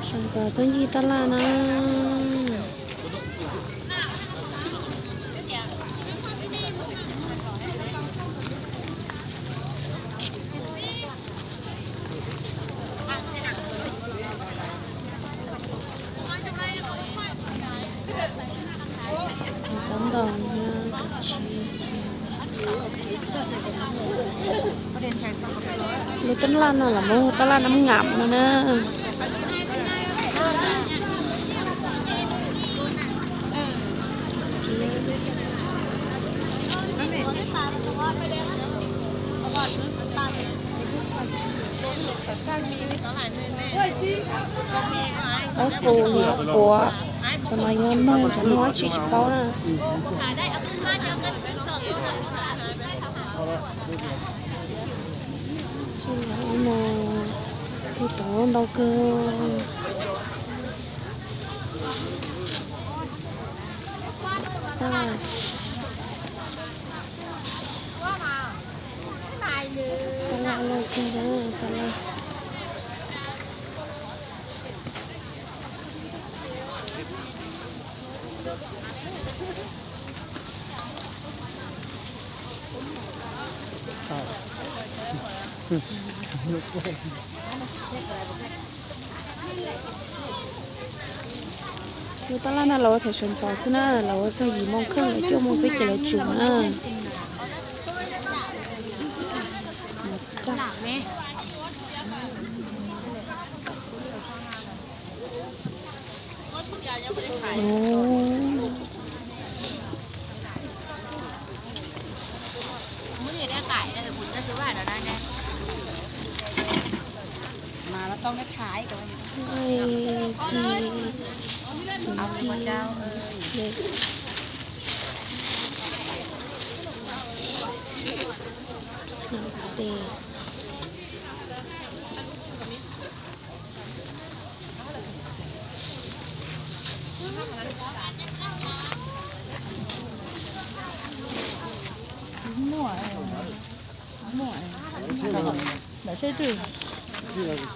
Sawv ntxov tuaj ncig taj laj na. Cov ntoo, lub taj laj no los muab hu taj laj Nab Ngam no na. Ob pus yog puav, qhov no yog noog, cov noog dab tsi tsis paub na. Tsis, no kuj tau ntau kawg. Taj laj loj kawg na, taj laj. Lub taj laj no lawv ua thaum sawv ntxov xwb na, lawv ua txog yim moo kheej los cuaj moo xwb ces lawv tsum na.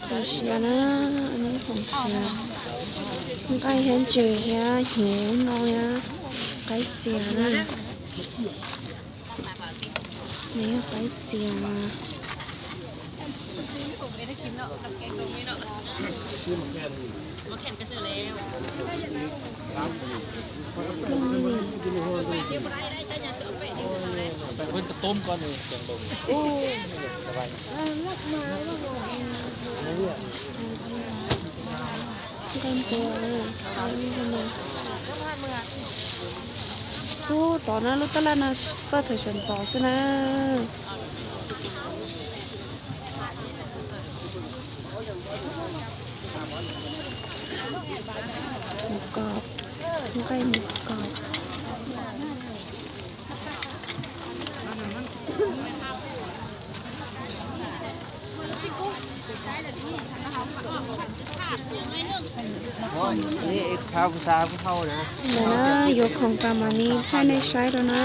Khoom siav na, neb khoom siav, nqaij thiab ntses thiab hnyuv no thiab qaib txias na. Nws yog qaib txias. Nqaij npua. Ub, tod na, lub taj laj no toj thaum sawv ntxov xwb na. Mus kos, nqaij mus kos. Ntawm no yuav khoom tas mam li thaij nej saib rau na.